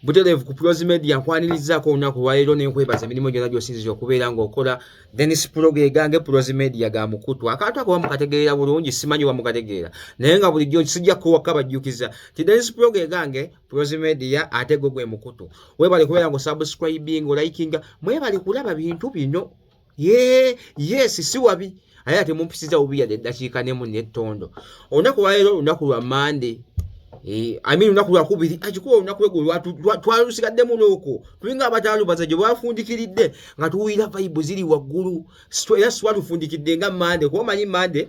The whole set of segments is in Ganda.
Butereevu ku Prozi Media, nkwanirizaako olunaku lwaleero nenkwebaza emirimu gyonna gy'osinzira okubeera ng'okola. Denis Pro gegange, Prozi Media ga mukutu. Akantu ako bamukategeera bulungi, simanyi bamukategeera, naye nga bulijjo sijja kuwaka bajjukiza nti Denis Pro gegange, Prozi Media, ate gwe gwe mukutu. Webale kubeera nga osubscribing, olikinga, mwebale kulaba bintu bino. Ye yes, si wabi, aye ate mumpisiza bubi yadde eddakiika nemu nettondo. Olunaku lwaleero olunaku lwa Mande, I mean olunaku lwakubiri, agikuba olunaku lweggulo twalusigaddemu n'okwo tulinga abataalubaza gye bwafundikiridde nga tuwulira vibe ziri waggulu, era sitwalufundikidde nga Mande, kuba omanyi Mande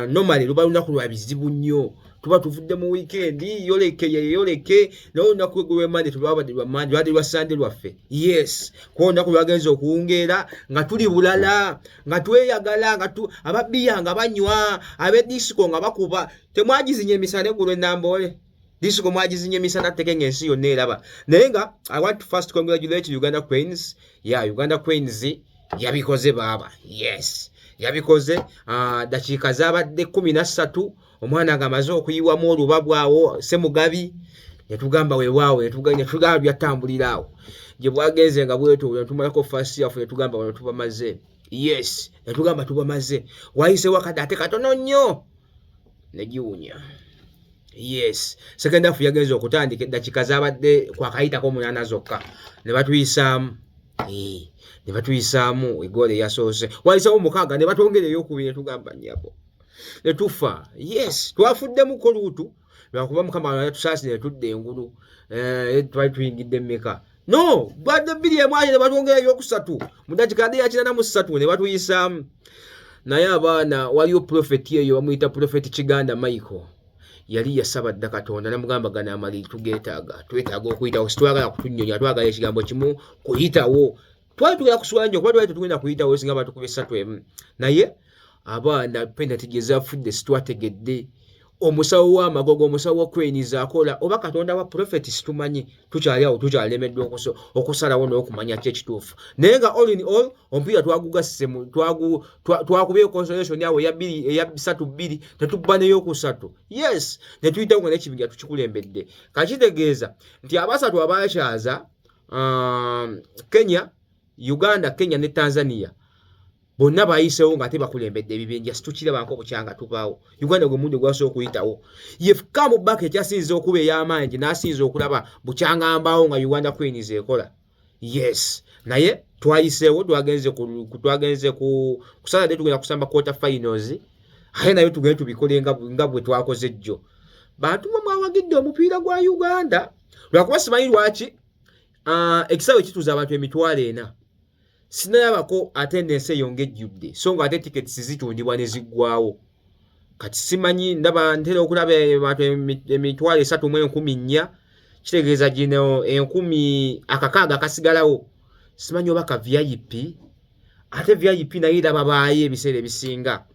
normally luba lunaku lwa bizibu nnyo, tuba tuvudde mu weekend, yoleke yeyoleke. Naye olunaku lweggulo lwemande tulwabadde lwa Mande, lwadde lwa Sande lwaffe. Yes, kuba olunaku lwagenza okuwungeera nga tuli bulala, nga tweyagala, nga ababbiya nga banywa, ab'edisiko nga bakuba. Temwagizinya emisana eggulo enamboole? Disiko mwagizinya emisana teke ng'ensi yonna eraba. Naye nga I want to first congratulate Uganda Cranes. Yeah, Uganda Cranes yabikoze baaba. Yes, yabikoze. Dakiika zabadde 13, omwana ng'amaze okuyiwamu olubabwawo Semugabi, netugamba weewaawo, netugamba byatambulira awo gye bwagenze nga bwetoola, netumalako first half, netugamba wano tubamaze. Yes, netugamba tubamaze. Wayisewo akadde ate katono nnyo negiwunya. Yes, second half yagenze okutandika, eddakiika zabadde kwakayitako 8 zokka, ne batuyisaamu, ne batuyisaamu egoolo eyasoose. Wayisewo 6 ne batwongera eyokubiri, netugamba nnyabo, ne tufa. Yes, twafuddemuko luutu lwakuba Mukama yatusaasira ne tudda engulu. Twali tuyingidde mmeka? No, badde 2-1 ate ne batwongera eyokusatu mu dakiika ade ya 83 ne batuyisaamu. Naye abaana, waliyo prophet eyo bamuyita Prophet Kiganda Michael, yali yasaba dda Katonda namugamba gano amaliri tugeetaaga, twetaaga okuyitawo, sitwagala kutunyonya, twagala ekigambo kimu kuyitawo. Twali tugenda kuswala nnyo kuba twali tetugenda kuyitawo singa batukuba 3-1. Naye abaana penalty gye zafudde sitwategedde. Omusawo w'amagogo, omusawo wa Cranes akola oba Katonda wa prophet situmanyi, tukyali awo, tukyalemeddwa okusalawo n'okumanya ki ekituufu. Naye nga all in all omupiira twagugasse, twakubye consolation awo eya bbiri, eya 3-2, netubba neyokusatu. Yes, netuyitawo nga n'ekibinja tukikulembedde. Kakitegeeza nti abasatu abakyaza, Kenya, Uganda, Kenya ne Tanzania, bonna bayisewo nga ate bakulembedde ebibinja. Situkirabako bukyanga tubaawo. Uganda gwe mulundi gwasooka okuyitawo. Ye comeback ekyasinza okuba ey'amaanyi n'asinza okulaba bukyanga mbaawo nga Uganda Cranes ekola. Yes, naye twayiseewo, twagenze ku Saturday, tugenda kusamba quarter finals, ate naye tugende tubikole nga bwe twakoze jjo. Bantu mwe mwawagidde omupiira gwa Uganda, lwakuba simanyi lwaki ekisaawe kituuza abantu 40,000, sinalabako attendance eyo ng'ejjudde, so nga ate tickets zitundibwa ne ziggwawo. Kati simanyi, ndaba ntera okulaba abantu 34,000, kitegeeza gino enkumi akakaaga akasigalawo simanyi oba ka VIP. Ate VIP naye era babaayo ebiseera ebisinga.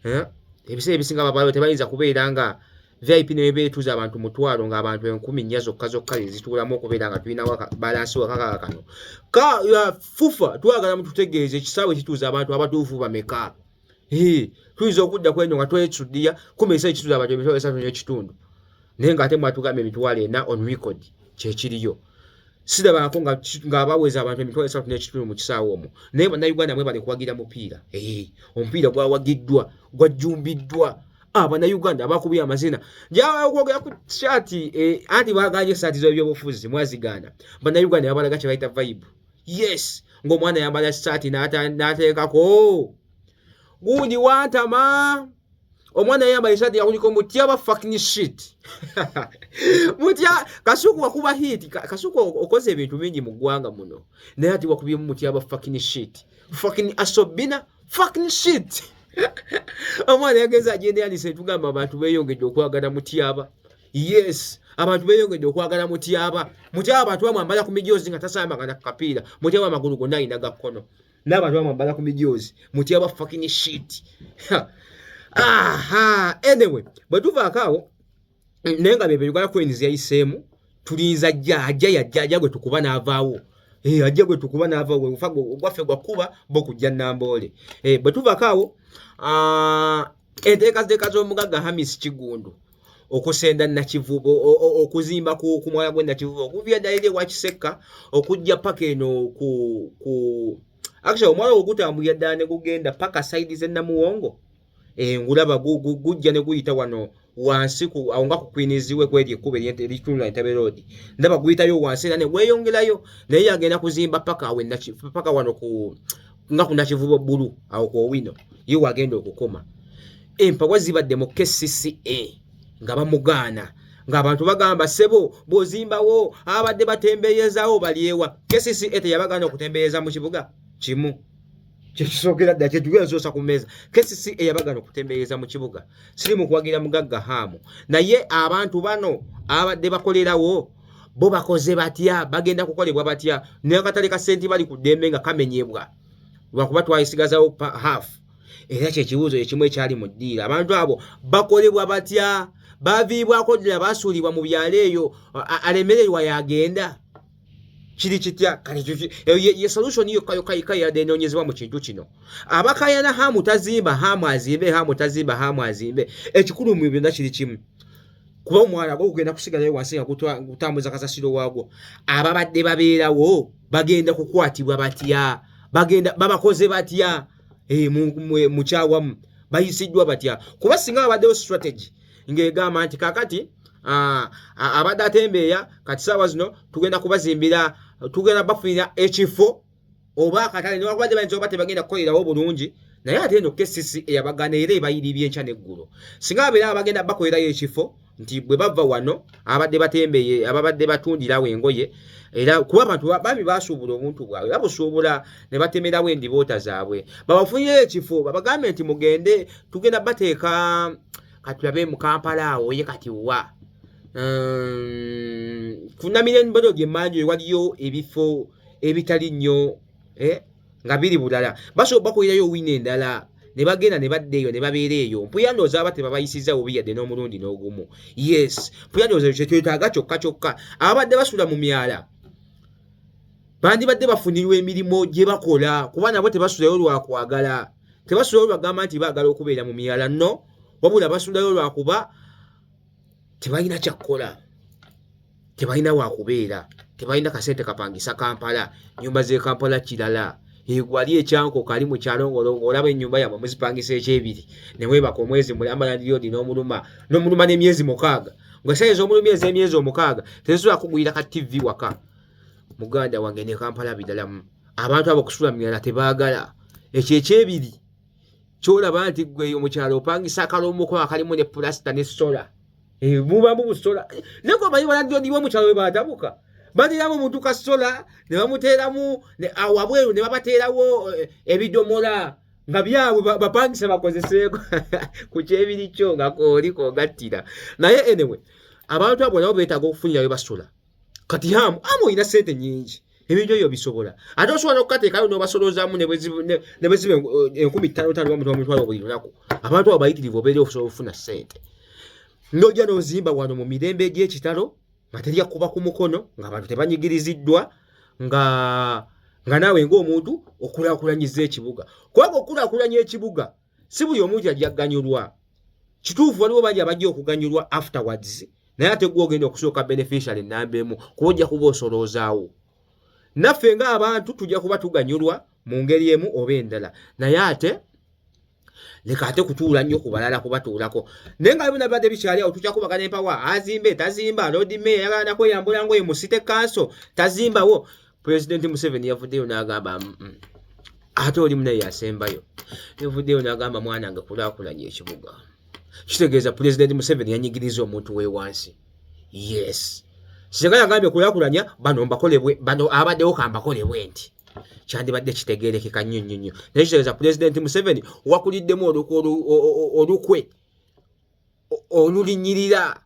Eh? Ebiseera ebisinga babaayo, tebayinza kubeera nga VIP ne beetuuza abantu 100,000 ng'abantu 4000 zokka zokka zituulamu, okubeera nga tulinawo balance wakakaaga kano ka ya FUFA. Twagala mututegeeze ekisaawe kituuza abantu abatuufu bameka. Tuyinza okudda ku eno nga twesuddiya kuma ekisaawe kituuza abantu 35,000, naye ng'ate mwatugamba 40,000 on record kyekiriyo. Sirabako ng'abaweza abantu 35,000 mu kisaawe omwo. Naye Bannayuganda mwebale kuwagira mupiira. Omupiira gwawagiddwa, gwajjumbiddwa Abannayuganda abakubye amazina. Njagala okwogera ku saati, anti baganye esaati z'ebyobufuzi, mwazigaana. Bannayuganda babalaga kye bayita vibe. Yes, ng'omwana yambala saati n'ateekako gundi wantama. Omwana yayambala esaati yakuliko "Mutyaba fucking shit". Mutya Kasuku wakuba hit. Kasuku okoze ebintu bingi mu ggwanga muno, naye ati wakubyemu "Mutyaba fucking shit", "fucking asobina", "fucking shit". Omwana yagenze agenda yanise, tugamba abantu beeyongedde okwagala Mutyaba. Yes, abantu beeyongedde okwagala Mutyaba. Mutyaba abantu bamwambala ku mijoozi nga tasambagana ku kapiira. Mutyaba amagulu gonna alina ga kkono, n'abantu bamwambala ku mijoozi "Mutyaba fucking shit". Aha, anyway, bwe tuvaako awo, naye nga bebe Uganda Cranes yayiseemu, tulinza ajja, ajja yajja, ajja gwe tukuba n'avaawo. Ajja gwe tukuba n'avaawo, ogwaffe gwakuba bo kujja Namboole. Bwe tuvaako awo, enteekateeka z'omugagga Hamis Kigundu Okusenda Nakivubo, okuzimba ku mwala gw'e Nakivubo okuvira ddala eri ewa Kisekka okujja paka eno ku actually omwala ogwo gutambulira ddala ne gugenda paka sayidi z'e Namuwongo. Eh, ngulaba gujja ne guyita wano wansi ku awo nga ku Queens we kweri ekkubo eritunula Entebbe Road, ndaba guyitayo wansi era ne gweyongerayo, naye agenda kuzimba paka awo paka wano ku nga ku Nakivubo Bbulu awo ku Owino ye wagenda okukoma. Empawa zibadde mu KCCA nga bamugaana, ng'abantu bagamba, "Ssebo, bw'ozimbawo abadde batembeeyezawo balyewa?" KCCA teyabagaana okutembeeyeza mu kibuga kimu. Kyekisookera ddala kyetugenda nsoosa ku mmeeza, KCCA yabagaana okutembeeyeza mu kibuga. Siri mu kuwagira mugagga Haamu, naye abantu bano abadde bakolerawo bo bakoze batya? Bagenda kukolebwa batya? Naye akatale ka senti bali ku ddembe nga kamenyebwa lwakuba twayisigazawo half. Era kyekibuuzo ekimu ekyali mu ddiiro, abantu abo bakolebwa batya? Baviibwako ddala, basuulibwa mu byalo eyo, alemererwa yagenda, kiri kitya? Kale ye solution yokka yokka yokka yadde enoonyezebwa mu kintu kino. Abakayana Hamu tazimba, Hamu azimbe, Hamu tazimba, Hamu azimbe, ekikulu mu byonna kiri kimu, kuba omwala gwo gugenda kusigalayo wansi nga gutambuza kasasiro waagwo. Ababadde babeerawo bagenda kukwatibwa batya? Bagenda babakoze batya? Eh, mukyawamu bayisiddwa batya? Kuba singa babaddewo strategy ng'egamba nti kakati abadde atembeeya, kati saawa zino tugenda kubazimbira, tugenda bafunira ekifo oba akatale, newakubadde bayinza oba tebagenda kukolerawo bulungi, naye ate eno KCC eyabagana era ebayiribye enkya n'eggulo. Singa babeera abagenda bakolerayo ekifo nti bwe bava wano abadde batembeye, ababadde batundirawo engoye, era kuba abantu bami basuubula obuntu bwabwe, babusuubula ne batemerawo endiboota zaabwe, babafunire ekifo, babagambe nti mugende, tugenda bateeka, katulabe mu Kampala awo ye kati wa ku Namirembe Road emmanju waliyo ebifo ebitali nnyo, eh, nga biri bulala, basobola bakolerayo wina endala ne bagenda ne badda eyo ne babeera eyo. Mpuya ndowooza aba tebabayisizza bubi yadde n'omulundi n'ogumu. Yes, mpuya ndowooza ekyo kyetwetaaga kyokka kyokka. Ababadde basula mu myala bandibadde bafunirwa emirimu gye bakola, kuba nabo tebasulayo lwakwagala, tebasulayo lwagamba nti baagala okubeera mu myala, no, wabula basulayo lwakuba tebalina kyakkola, tebalina wakubeera, tebalina kasente kapangisa Kampala, nyumba z'e Kampala. Kirala, wali ekyankoka ali mu kyalo ng'olaba ennyumba yammwe muzipangisa ekyebiri ne weebaka omwezi mulamba, landlord n'omuluma n'omuluma n'emyezi 6, nga sayinza omulumi ez'emyezi 6 tezisobola kugulira ka TV waka. Muganda wange, ne Kampala bidalamu. Abantu abo okusula myala tebaagala. Ekyo ekyebiri kyolaba nti gwe omukyalo opangisa akalomoko akalimu ne pulasita ne sola, eh, mubamu busola, naye gomanyi ba landlord bomukyalo we batabuka, bateramu omuntu ka sola ne bamuteeramu wabweru ne babateerawo, eh, ebidomola nga byabwe bapangisa bakozeseeko ku kyebiri kyo nga kooli kogattira. Naye anyway, abantu abo nabo beetaaga okufunira we basula. Kati Hamu amu olina sente nyingi, ebintu ebyo bisobola, ate osobola nokukateekayo nobasolozaamu ne bwe ziba 5000 tano bamutwalo buli lunaku. Abantu abo bayitirivu, obeera osobola okufuna sente nojja nozimba wano mu mirembe egy'ekitalo nga terya kuba ku mukono, ng'abantu tebanyigiriziddwa, nga naawe ng'omuntu okulaakulanyiza ekibuga, kubanga okulaakulanya ekibuga si buli omuntu ajja kuganyulwa. Kituufu, waliwo bangi abajja okuganyulwa afterwards, naye ate gwe ogenda okusooka beneficiary namba emu, kuba ojja kuba osoloozaawo. Naffe ng'abantu tujja kuba tuganyulwa mu ngeri emu oba endala, naye ate leka ate kutuula nnyo ku balala kubatuulako. Naye nga bina bibadde bikyali awo, tukyakubagana empawa, azimbe tazimba, Lord Mayor ayagala nakweyambula ngoye mu city council, tazimbawo. Pulezidenti Museveni yavuddeyo n'agamba, ate oli munaye yasembayo, yavuddeyo n'agamba, "Mwana nge, kulaakulanya ekibuga." Kitegeeza Pulezidenti Museveni yanyigiriza omuntu w'ewansi. Yes, singa yagambye kulaakulanya bano mbakolebwe, bano abaddewo kambakolebwe nti kyandibadde kitegeerekeka nnyo nnyo nnyo. Naye kitegeeza Pulezidenti Museveni wakuliddemu olukwe olulinyirira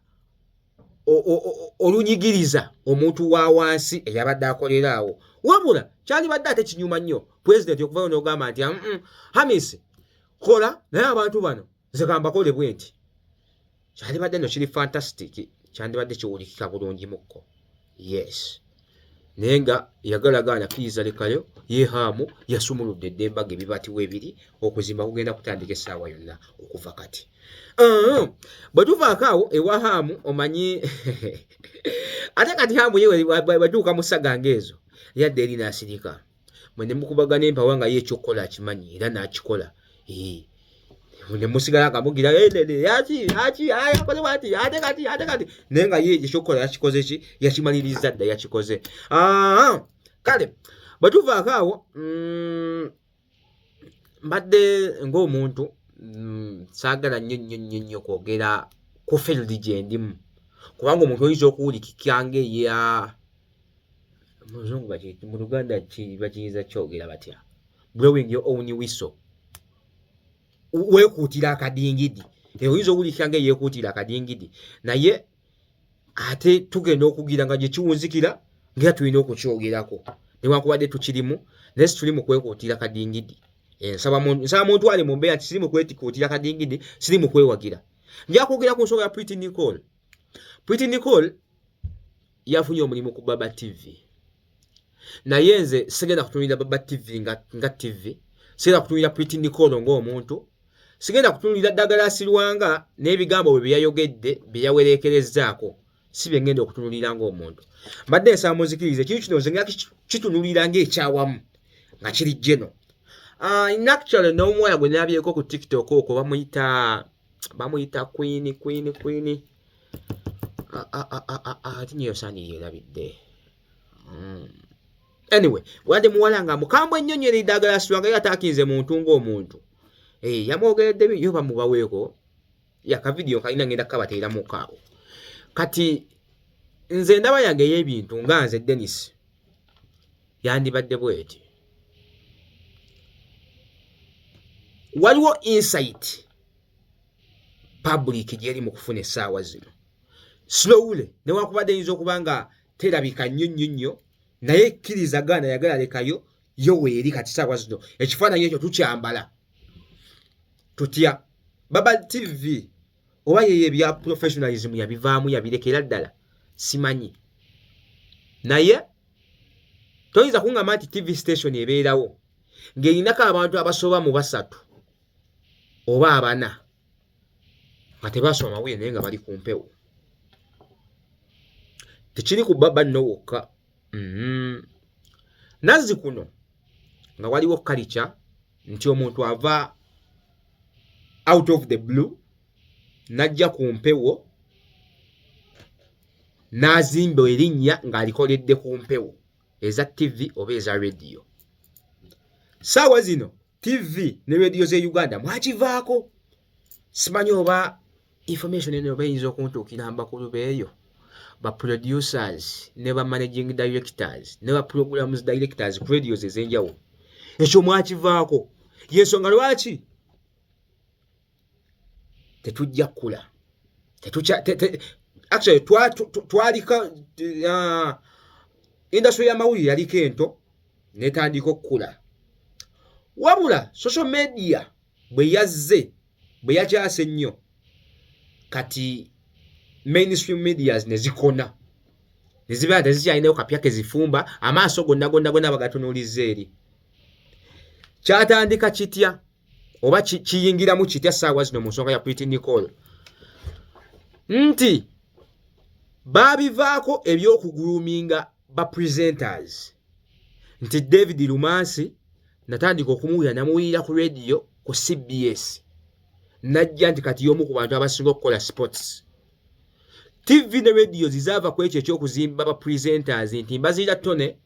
olunyigiriza omuntu wa wansi eyabadde akolera awo. Wabula kyalibadde ate kinyuma nnyo pulezidenti okuvayo n'ogamba nti, "Hamis, kola, naye abantu bano nze kambakole bwe nti." Kyalibadde no kiri fantastic, kyandibadde kiwulikika bulungi mukko. Yes. Naye nga yagalagaana kkiriza lekayo ye Haamu yasumuludde edda embaga ebibaati weebiri okuzimba kugenda kutandika essaawa yonna okuva kati. Bwe tuvaako awo ewa Haamu omanyi ate kati Haamu ye bwatuuka mu ssaga ng'ezo yadda eri n'asirika mwe ne mukubagana empawa nga ye ekyokukola akimanyi era n'akikola. Ne musigala nga mugira akoze bwati ate kati ate kati naye nga ye ekyokukola yakikoze ki yakimaliriza dda yakikoze. Kale bwe tuvaako awo mbadde ng'omuntu saagala nnyo nnyo nnyo nnyo kwogera ku field gye ndimu kubanga omuntu oyinza okuwulikika ng'eya mu Luzungu mu Luganda bakiyinza kyogera batya blowing your own whistle weekuutira akadingidi oyinza owulikika nga eyeekuutira akadingidi naye ate tugenda okugira nga gye kiwunzikira ngera tulina okukyogerako newankubadde tukirimu naye situli mu kwekuutira kadingidi eh, nsaba muntu ali mu mbeera nti siri mu kwetikuutira kadingidi siri mu kwewagira nja kwogera ku nsonga ya Pretty Nicole. Pretty Nicole yafunye omulimu ku Baba TV naye nze sigenda kutunulira Baba TV nga, nga TV sigenda kutunulira Pretty Nicole ng'omuntu sigenda kutunulira Douglas Lwanga n'ebigambo bwe byeyayogedde bye yawereekerezzaako si bye ngenda okutunulira ng'omuntu mbadde nsaba muzikirize ekintu kino nze ngenda kitunulira ng'ekyawamu nga kiri geno uh, in actually n'omuwala gwe nalabyeko ku TikTok okwo bamuyita bamuyita queen queen queen ati nyo sani yerabidde mm. Anyway wadde muwala nga mukambwe ennyo nnyo eri Douglas Lwanga ye ataakinze muntu ng'omuntu eh, yamwogeredde yo bamubaweeko yakavidiyo kalina ngenda kukabateeramuko awo kati nze endaba yange ey'ebintu nga nze Dennis yandibadde bweti waliwo insight public gyeri mu kufuna essaawa zino slowly newankubadde eyinza okuba nga terabika nnyo nnyo nnyo naye kkiriza gaana yagala lekayo yo weeri kati saawa zino ekifaananyi ekyo tukyambala tutya baba tv oba yeye ebya professionalism yabivaamu yabirekera ddala simanyi naye toyinza kungamba nti tv station ebeerawo ng'erinako abantu abasoba mu basatu oba abana nga tebasoma mawulire naye nga bali ku mpewo tekiri ku baba nno wokka mm-hmm. Nazzi kuno nga waliwo kalica nti omuntu ava out of the blue n'ajja ku mpewo n'azimba erinnya ng'alikoledde ku mpewo eza ttivi oba eza rediyo. Ssaawa zino ttivi ne rediyo z'e Uganda mwakivaako. Simanyi oba information eno oba eyinza okuntuukira mu bakulu b'eyo ba producers ne ba managing directors ne ba programs directors ku radios ez'enjawulo. Ekyo mwakivaako. Y'ensonga lwaki tetujja kukula tetukya te, te, actually twaliko industry y'amawulire yaliko ento netandika okukula wabula social media bwe yazze bwe yakyase ennyo kati mainstream medias ne zikona ne zibeera tezikyalinayo kapya ke zifumba amaaso gonna gonna gonna bagatunuulizza eri kyatandika kitya oba kiyingiramu kitya saawa zino mu nsonga ya Pretty Nicole nti baabivaako eby'okuguluminga ba presenters nti David Lumansi natandika okumuwulira namuwulira ku radio ku CBS najja nti kati y'omu ku bantu abasinga okukola sports TV ne radio zizaava ku ekyo eky'okuzimba ba presenters nti Mbaziira Tone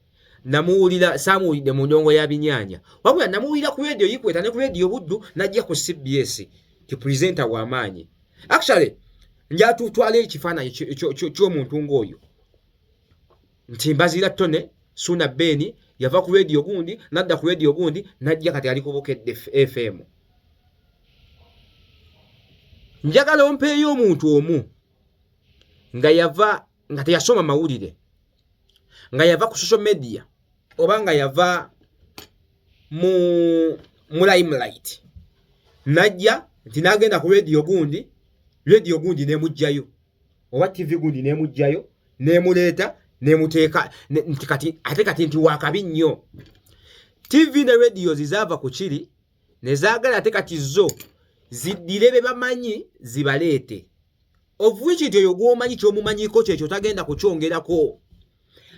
namuwulira saamuwulidde mu ndongo ya binyaanya wabula namuwulira ku radio yikweta ne ku radio Buddu najja ku CBS ti presenter w'amaanyi actually njatutwala ekifaananyi ky'omuntu ng'oyo nti Mbaziira Tone Suuna Ben yava ku radio gundi nadda ku radio gundi najja kati ali ku Bukedde FM njagala ompeeyo omuntu omu nga yava nga teyasoma mawulire nga yava ku social media oba nga yava mu mu limelight najja nti nagenda ku radio gundi radio gundi nemugjayo oba tv gundi nemugjayo nemuleeta Nemuteeka nti kati ate kati nti wakabi nnyo. TV ne radios zaava ku kiri ne zaagala ate kati zo ziddire be bamanyi zibaleete. Of which nti oyo gw'omanyi ky'omumanyiiko kyekyo tagenda kukyongerako.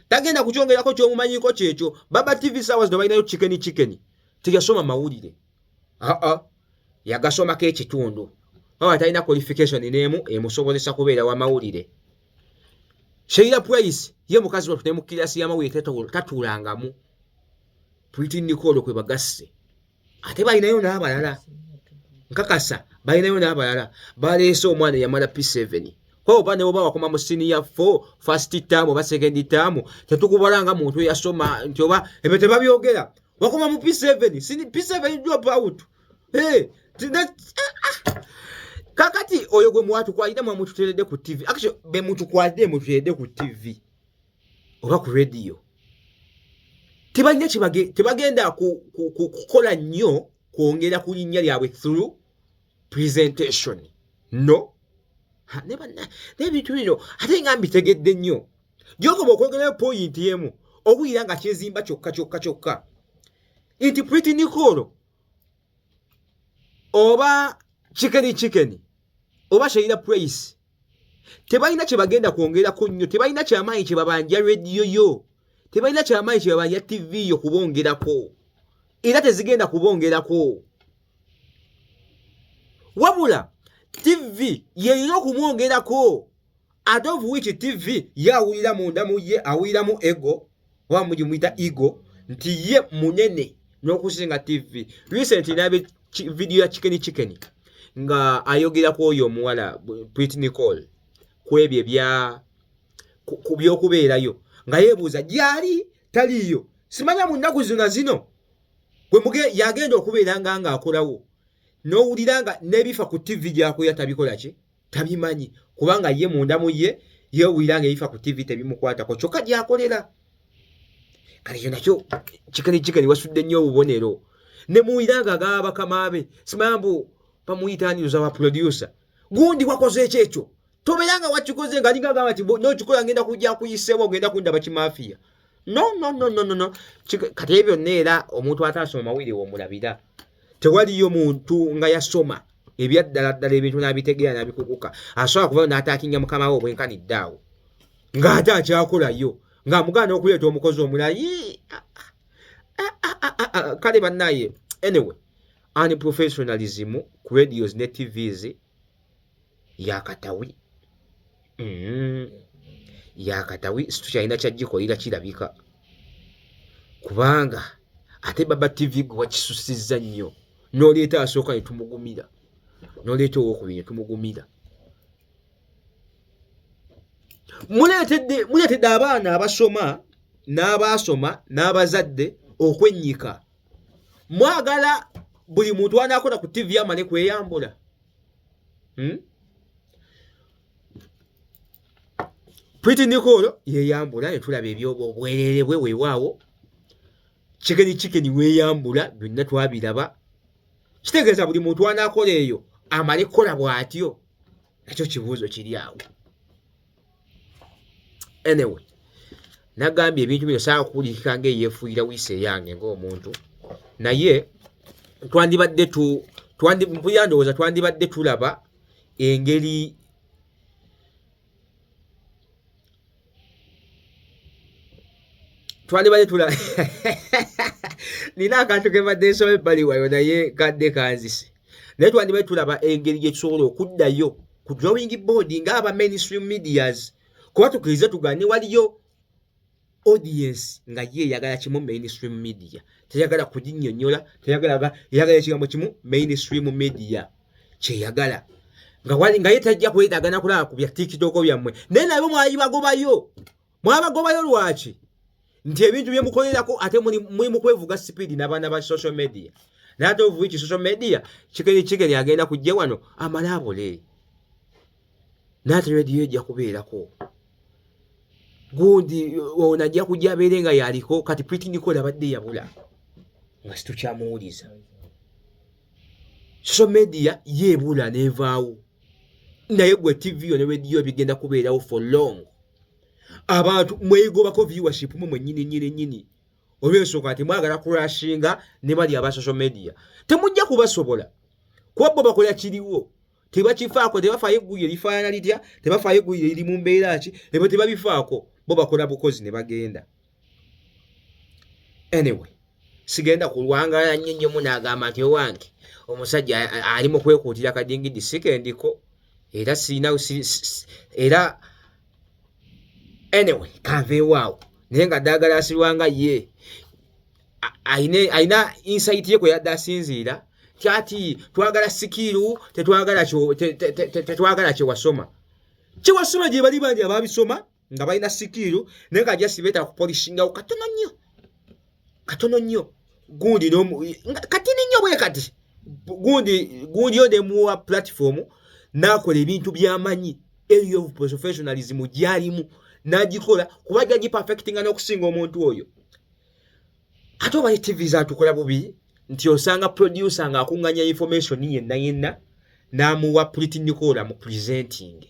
Tagenda kukyongerako ky'omumanyiiko kyekyo. Baba TV saawa zino balinayo chicken chicken. Teyasoma mawulire. Aa yagasomako ekitundu. Baba talina qualification n'emu emusobozesa kubeera wa mawulire. Sheila Price ye mukazi wattu ne mu kirasi y'amawulire tatuulangamu. Pretty Nicole kwe bagasse. Ate balinayo n'abalala. Nkakasa balinayo n'abalala. Baleese omwana eyamala P7. Kwa oba ne oba wakoma mu senior 4 first term oba second term tetukubala nga muntu eyasoma nti oba ebyo tebabyogera. Wakoma mu P7, P7 drop out. Hey, kakati oyo gwe mwatukwalidde mwamututeredde ku TV. Actually be mutukwalidde mututeredde ku TV oba ku radio. Tebalina tebagenda kukola nnyo kwongera ku linnya lyabwe through presentation. No. N'ebintu bino ate nga mbitegedde nnyo. Gy'okoma okwongerayo point emu owulira nga kyezimba kyokka kyokka kyokka. Nti Pretty Nicole oba Chicken Chicken oba Sheila Price tebalina kye bagenda kwongerako nnyo, tebalina kyamaanyi kye babanja rediyo yo, tebalina kyamaanyi kye babanja TV yo kubongerako, era tezigenda kubongerako. Wabula TV y'erina okumwongerako, ate of which TV ye awulira munda mu ye, awuliramu ego oba mugimuyita ego nti ye munene n'okusinga TV. Recently nabe video ya Chicken Chicken nga ayogera ku oyo omuwala Pretty Nicole ku ebyo ebya ku by'okubeerayo nga yeebuuza gyali taliiyo. Simanya mu nnaku zino zino gwe yagenda okubeera nga ng'akolawo n'owulira nga n'ebifa ku TV gy'akolera tabikola ki tabimanyi kubanga ye munda mu ye yeewulira nga ebifa ku TV tebimukwatako kyokka gy'akolera. Kale ekyo nakyo Chicken Chicken wasudde nnyo obubonero ne muwulira nga agaba bakama be simanya mbu bamuyita ani wa producer gundi wakoze ekyo ekyo tobeera nga wakikoze nga alinga agamba nti n'okikola ngenda kujja nkuyiseewo ogenda kundaba kimafiya. No, no, no, no, no, no. Kati ebyo byonna era omuntu ataasoma mawulire w'omulabira. Tewaliyo muntu nga yasoma ebyaddala ddala ebintu n'abitegeera n'abikuguka asobola kuvayo n'ataakinga mukama we obwenkanidde awo ng'ate akyakolayo ng'amugaana okuleeta omukozi omulala. Kale bannaye, anyway, unprofessionalism ku radios ne TVs yakatawi. Yakatawi situkyalina kyajjikolera kirabika kubanga ate Baba TV gwe wakisusizza nnyo n'oleeta asooka ne tumugumira n'oleeta owokubiri ne tumugumira. Muleetedde abaana abasoma n'abaasoma n'abazadde okwennyika. Mwagala buli muntu anaakola ku TV amale kweyambula. Pretty Nicole yeyambula ne tulaba ebyobo obwerere bwe weewaawo. Chicken Chicken weeyambula byonna twabiraba. Kitegeeza buli muntu anaakola eyo amale kukola bw'atyo. Nakyo kibuuzo kiri awo. Anyway, nagambye ebintu bino saagala kuwulikika ng'eyeefuuyira wiisi eyange ng'omuntu, naye twandibadde tu twandi mpulira ndowooza twandibadde tulaba engeri twandibadde tulaba nina akantu ke mbadde nsoma ebbali wayo naye kadde kanzise, naye twandibadde tulaba engeri gye tusobola okuddayo ku drawing board ng'aba mainstream medias, kuba tukkirize tugane waliyo audience nga ye eyagala kimu mainstream media, teyagala kuginnyonnyola, teyagala, eyagala ekigambo kimu mainstream media kyeyagala, nga wali nga ye tajja kwetagana kulaba ku bya TikTok byammwe. Naye nabo mwayibagobayo, mwabagobayo lwaki? Nti ebintu bye mukolerako ate muli mu kwevuga sipiidi n'abaana ba social media, naye ate of which social media Chicken Chicken agenda kujja wano amale abole, naye ate rediyo ejja kubeerako gundi ono ajja kujja abeere nga yaliko. Kati Pretty Nicole abadde yabula nga situkyamuwuliza, social media yeebula n'evaawo, naye gwe TV yo ne rediyo bigenda kubeerawo for long. Abantu mwegobako viewership mwe mwennyini nnyini nnyini olw'ensonga nti mwagala kurashinga ne bali aba social media. Temujja kubasobola kuba bo bakola kiriwo, tebakifaako, tebafaayo eggulire lifaanana litya, tebafaayo eggulire liri mu mbeera ki, ebyo tebabifaako, bo bakola bukozi ne bagenda. Anyway, sigenda kulwangala nnyo nnyo. Munaagamba nti owange omusajja ali mu kwekuutira kadingidi, sikendiko era sirina era. Anyway, kanveewo awo. Naye nga ddagala asirwanga ye alina insight ye kwe yadde asinziira kyati twagala skill, tetwagala kyewasoma. Kyewasoma gye bali bangi ababisoma nga balina skill, naye nga just beeta kupolishingawo katono nnyo, katono nnyo, gundi katini nnyo bwe kati gundi gundi yo nemuwa platform n'akola ebintu by'amanyi, area of professionalism gyalimu n'agikola kuba ajja giperfectinga n'okusinga omuntu oyo. Ate oba TV zatukola bubi nti osanga producer ng'akuŋŋanya information yenna yenna n'amuwa Pretty Nicola mu presenting.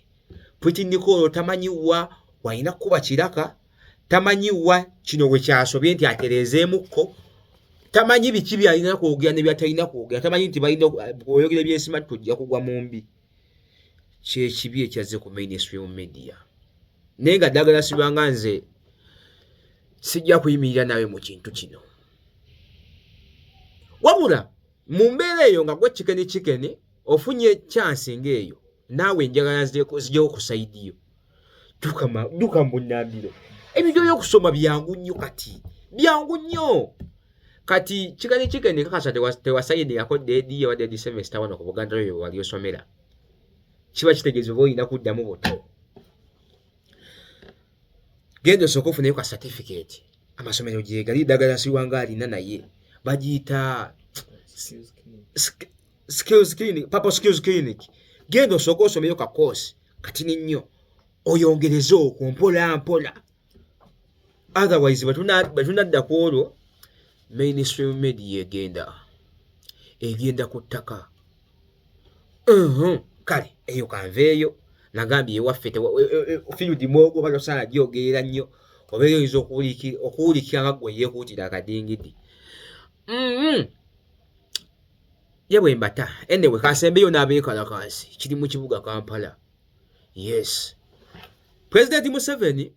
Pretty Nicola tamanyiwa walina kuba kiraka, tamanyiwa kino we kyasobye nti atereezeemukko, tamanyi biki byalina kwogera ne byatalina kwogera, tamanyi nti balina oyogera ebyensima tojja kugwa mu mbi. Kyekibi ekyazze ku mainstream media. Naye nga ddagala sibanga nze sijja kuyimirira naawe mu kintu kino, wabula mu mbeera eyo nga gwe Chicken Chicken ofunye chance ng'eyo, naawe njagala zijjewo ku side yo. Dduka mu bunnambiro. Ebintu ebyokusoma byangu nnyo kati, byangu nnyo kati. Chicken Chicken, kakasa tewasayinirako dead year oba dead semester wano ku Buganda Royal wali osomera, kiba kitegeeza oba olina kuddamu buto. Genda osooke ofuneyo ka certificate. Amasomero gyegali, ddagala siwanga alina, naye bagiyita skills clinic, Purple Skills Clinic. Genda osooke osomeyo ka course katini nnyo oyongereze okwo mpola mpola. Otherwise bwe tunadda ku olwo, mainstream media egenda ku ttaka. Kale eyo kanveeyo. Nagambye ewaffe field mwogoba tosaana gyogerera nnyo, obeera oyinza okuwulikira nga gwe yeekuutira akadingidi. Ye bwe mbata. Anyway, kasembeyo n'abeekalakaasi kiri mu kibuga Kampala. Yes, Pulezidenti Museveni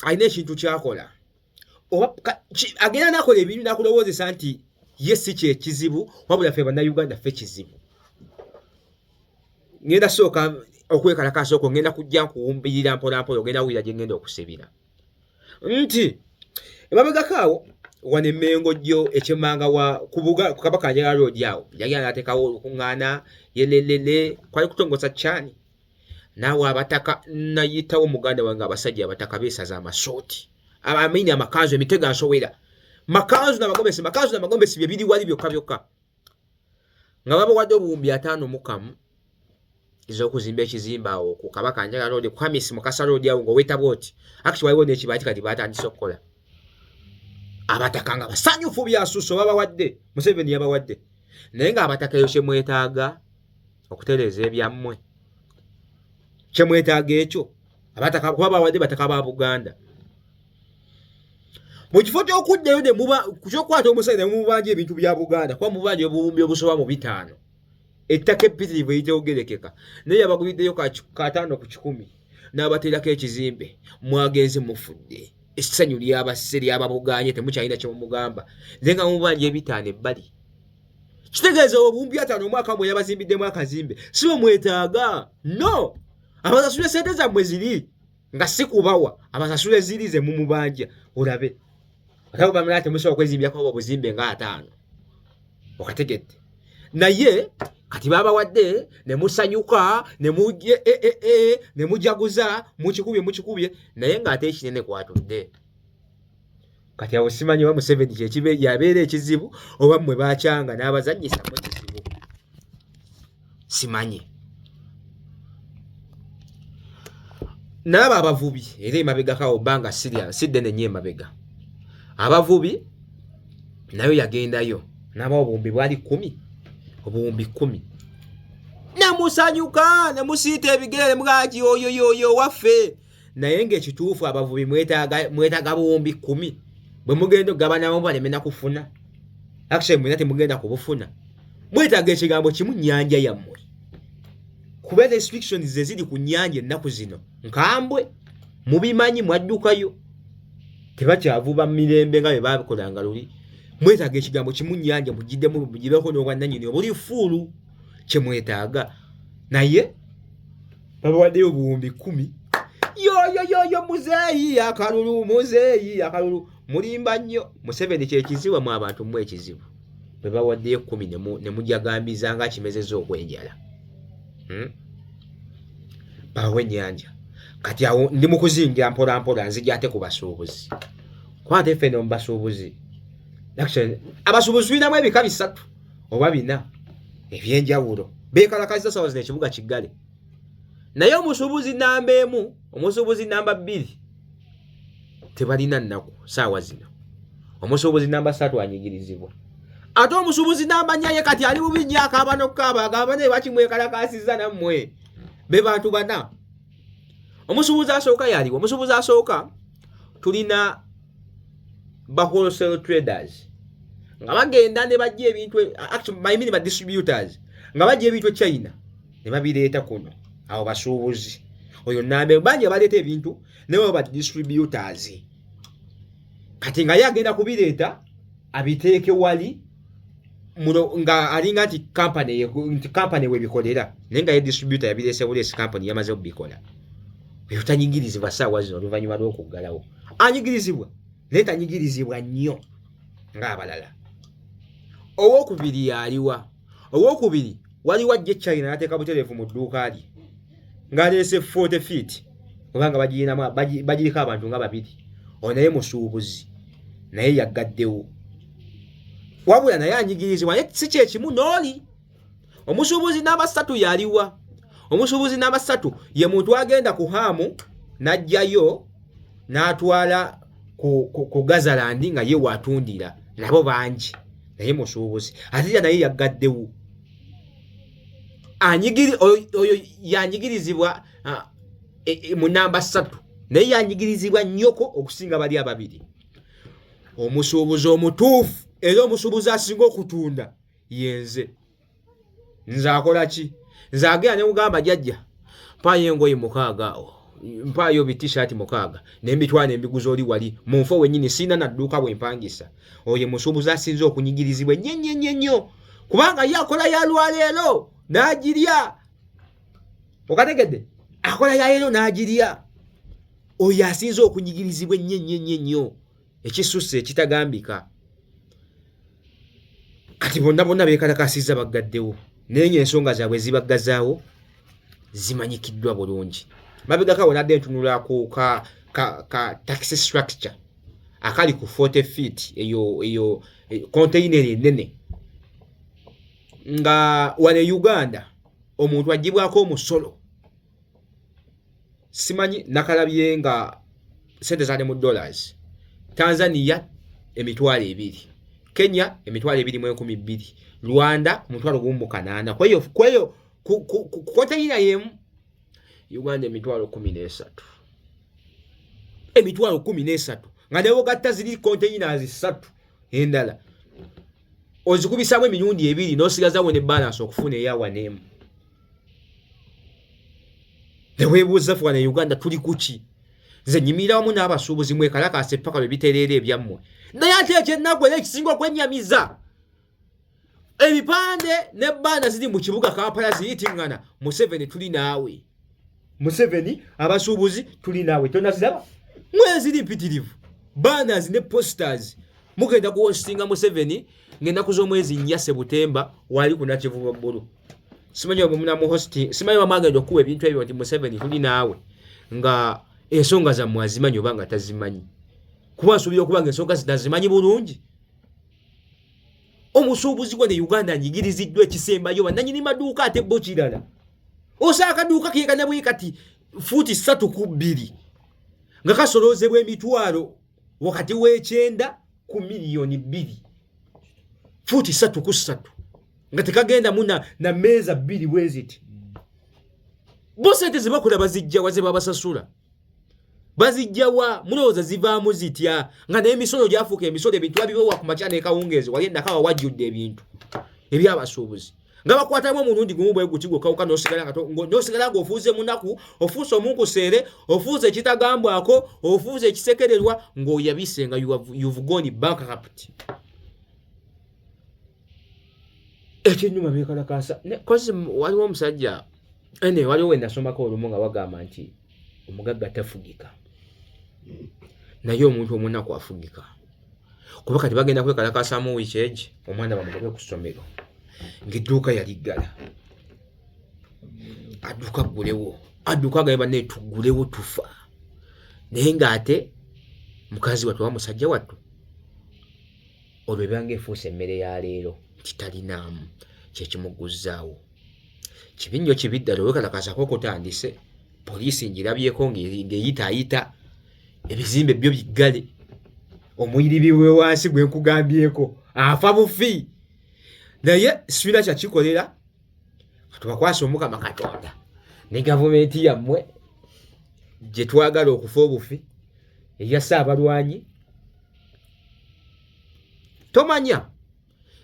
alina ekintu kyakola oba agenda nakola ebintu nakulowoozesa nti ye si kyekizibu, wabula ffe Bannayuganda ffe kizibu. Ngenda sooka okwekalakaasa okwo, ngenda kujja nkuwumbirira mpolampola, ogenda wulira gye ngenda okusibira nti emabegako awo wano emmengo jjo ekyemmanga wa kubuga ku Kabaka Njagala Road awo yagenda n'ateekawo olukuŋŋaana yelelele, kwali kutongoza kyani naawe abataka. Nayitawo muganda wange, abasajja abataka beesaza amasooti amaini, amakanzu, emitego nsowera, makanzu namagomesi, makanzu namagomesi bye biri wali byokka byokka, nga babawadde 5,000 ez'okuzimba ekizimbe awo ku Kabaka Njagala Road, ku Hamis Mukasa Road awo ng'owetaba oti. Actually waliwo n'ekibaati kati batandise okukola. Abataka nga basanyufu byasuso, babawadde, Museveni yabawadde. Naye ng'abataka eyo kyemwetaaga okutereeza ebyammwe, kyemwetaaga ekyo abataka, kuba bawadde bataka ba Buganda, mu kifo ky'okuddayo ne muba kyokukwata omusajja ne mubanja ebintu bya Buganda, kuba mubanja obuwumbi obusoba mu 5, ettaka eppitirivu eriteogerekeka, naye yabaguliddeyo 50 ku 100 n'abateerako ekizimbe. Mwagenze mufudde essanyu lyabasse lyababuganye, temukyalina kyemumugamba, naye nga mubanja 5 ebbali. Kitegeeza 5,000 omwaka mwe yabazimbiddemu akazimbe si bwe mwetaaga. No abasasule sente zammwe ziri nga si kubawa, abasasule ziri ze mumubanja. Olabe ate bamala temusobola kwezimbyako obwo obuzimbe nga 50, okategedde? Naye kati babawadde ne musanyuka ne ne mujaguza, mukikubye mukikubye, naye ng'ate ekinene kwatudde. Kati awo simanyi oba Museveni kyekibe yabeera ekizibu oba mmwe bakyanga n'abazannyisa mu kizibu, simanyi. N'abo abavubi era emabegako bbanga si ddene nnyo emabega, abavubi nayo yagendayo n'abawa obuwumbi bwali 10, 10,000, nemusanyuka nemusiita ebigere nemugamba oyo yoyo waffe. Naye ng'ekituufu abavubi mwetaaga buwumbi 10 bwe mugenda okugabanamu baleme nakufuna. Actually, mwena temugenda kubufuna. Mwetaaga ekigambo kimu, nnyanja yammwe, kuba restrictions eziri ku nnyanja ennaku zino nkambwe. Mubimanyi, mwaddukayo, tebakyavuba mirembe nga bwe babikolanga luli. Mwetaaga ekigambo kimu, nnyanja, mugiddemu, mugibeko n'obwannannyini obuli full, kyemwetaaga. Naye babawaddeyo obuwumbi 10. Yoyoyoyo, muzeeyi akalulu, muzeeyi akalulu, mulimba nnyo. Museveni kyekizibu mu abantu mu ekizibu bwe bawaddeyo 10 ne mujagambiza nga kimezezza okwenjala. Bawe ennyanja. Kati awo ndi mu kuzingira mpola mpola, nzija ate ku basuubuzi. Kwate ffe no mu basuubuzi, actually abasuubuzi tulinamu ebika bisatu oba bina ebyenjawulo. Beekalakaziza sawa zino, ekibuga kiggale. Naye omusuubuzi namba 1, omusuubuzi namba 2 tebalina nnaku saawa zino. Omusuubuzi namba 3 anyigirizibwa, ate omusuubuzi namba 4 ye kati ali bubi nnyo, akaaba n'okukaaba, agamba naye bakimwekalakasiza. Nammwe be bantu bana. Omusuubuzi asooka yaliwo. Omusuubuzi asooka tulina ba wholesale traders nga bagenda ne bajja ebintu, actually, I mean ba distributors, nga bajja ebintu e China ne babireeta kuno. Abo basuubuzi. Oyo nambe bangi abaleeta ebintu ne baba ba distributors. Kati nga ye agenda kubireeta abiteeke wali muno nga alinga nti company, nti company webikolera, naye nga ye distributor, yabireese buleesi, company yamaze okubikola. Oyo tanyigirizibwa saawa zino oluvannyuma lw'okuggalawo. Anyigirizibwa naye tanyigirizibwa nnyo ng'abalala. Owokubiri yaliwa? Owokubiri waliwo ajja e China n'ateeka butereevu mu dduuka lye ng'aleese 40 feet oba nga bagiriko abantu nga babiri. Oyo naye musuubuzi, naye yaggaddewo, wabula naye anyigirizibwa, naye si kyekimu n'oli. Omusuubuzi n'abasatu yaliwa? Omusuubuzi n'abasatu ye muntu agenda ku Hamu n'ajjayo n'atwala ku Gazaland nga ye watundira, nabo bangi, naye musuubuzi ate era naye yaggaddewo. Oyo yanyigirizibwa mu namba 3, naye yanyigirizibwa nnyoko okusinga bali ababiri. Omusuubuzi omutuufu era omusuubuzi asinga okutunda yenze. Nze akola ki? Nze agenda nemugamba, "Jjajja, mpaayo engoye 6 awo, mpaayo bi T-shirt 6," nembitwala nembiguza oli wali mu nfo wennyini. Siina nadduuka bwe mpangisa. Oyo musuubuzi asinze okunyigirizibwa ennyo ennyo ennyo ennyo, kubanga ye akola ya lwaleero n'agirya. Okategedde? Akola ya leero n'agirya. Oyo asinze okunyigirizibwa ennyo ennyo ennyo ennyo ekisusse ekitagambika. Kati bonna bonna beekalakasizza, baggaddewo, naye nga ensonga zaabwe zibaggazaawo zimanyikiddwa bulungi. Mabegako awo nadde ntunula ku ka tax structure akali ku 40 feet, eyo container enene, nga wano e Uganda omuntu agibwako omusolo. Simanyi nakalabye nga sente zaali mu dollars. Tanzania 20,000, Kenya 22,200, Rwanda 18,800. Kweyo ku container yemu. Uganda 13,000, 13,000, nga newogatta ziri containers ssatu endala ozikubisamu emirundi ebiri n'osigazawo ne balance okufuna eyawa n'emu. Neweebuuza, ffe wano e Uganda tuli kuki? Nze nyimirira wamu n'abasuubuzi, mwekalakaasa epaka lwe bitereera ebyammwe. Naye ate ekyennaku era ekisinga okwennyamiza, ebipande ne banner ziri mu kibuga Kampala ziyitiŋŋana, "Museveni tuli naawe, Museveni abasuubuzi tuli naawe." Tonaziraba? Mweziri mpitirivu, banners ne posters. Mugenda kuhostinga Museveni ng'ennaku z'omwezi 4 Sebutemba wali ku Nakivubo Bbulu. Simanyi oba munamuhosti, simanyi bamwagenda okuwa ebintu ebyo nti "Museveni tuli naawe," nga ensonga zammwe azimanyi oba nga tazimanyi, kuba nsuubira okuba nga ensonga zino azimanyi bulungi. Omusuubuzi gwa ne Uganda anyigiriziddwa ekisembayo. Bannanyini maduuka ate bo kirala. Osanga akaduuka keekana bwe kati, fuuti 3 ku 2, nga kasoloozebwa emitwalo wakati w'ekyenda ku miliyoni 2, fuuti 3 ku 3, nga tekagendamu na meeza bbiri bwe ziti. Bo sente ze bakola bazijjawa ze babasasula? Bazijjawa? Mulowooza zivaamu zitya nga n'emisolo gyafuuka emisolo? Ebintu babibawa ku makya n'ekawungeezi. Wali enakawa wajjudde ebintu ebyabasuubuzi nga bakwatamu omulundi gumu bwe guti gwokawuka, n'osigala ng'ofuuze munaku, ofuuse omunkuseere, ofuuse ekitagambwako, ofuuse ekisekererwa, ng'oyabise nga you've gone bankrupt. Ekinyuma bekalakasa kozi. Waliwo omusajja ene, waliwo wenasomako olumu nga bagamba nti omugagga tafugika, naye omuntu omunaku afugika, kuba kati bagenda kwekalakasamu wiiki egi omwana bamugobe ku ssomero ng'edduuka yaliggala, adduka aggulewo, adduka agabe banne tuggulewo tufa. Naye ng'ate mukazi wattu oba musajja wattu olwo ebanga efuuse emmere ya leero nti talinaamu kyekimuguzzaawo. Kibi nnyo, kibi ddala. Owekalakasako okutandise, poliisi ngirabyeko ng'eyitaayita, ebizimbe byo biggale, omuyiribi we wansi gwe nkugambyeko afa bufi, naye sirina kyakikolera. Katubakwasa Omukama Katonda ne gavumenti yammwe gye twagala okufa obufi eya Ssaabalwanyi. Tomanya,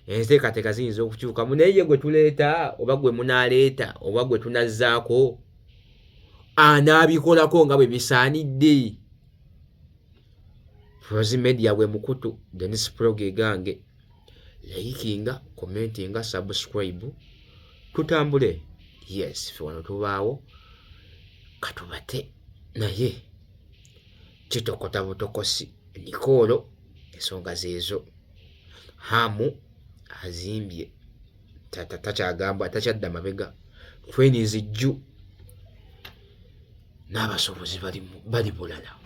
enteekateeka ziyinza okukyukamu, naye ye gwe tuleeta oba gwe munaaleeta oba gwe tunazzaako anaabikolako nga bwe bisaanidde. Prozi Media gwe mukutu, Denis Pro ge gange. Likinga, commentinga, subscribe, tutambule. Yes, ffe wano tubaawo katubate, naye kitokota butokosi nikoolo. Ensonga zeezo. Hamu azimbye, takyagamba, takyadda mabega. Tweninzi jju n'abasuubuzi bali bulala.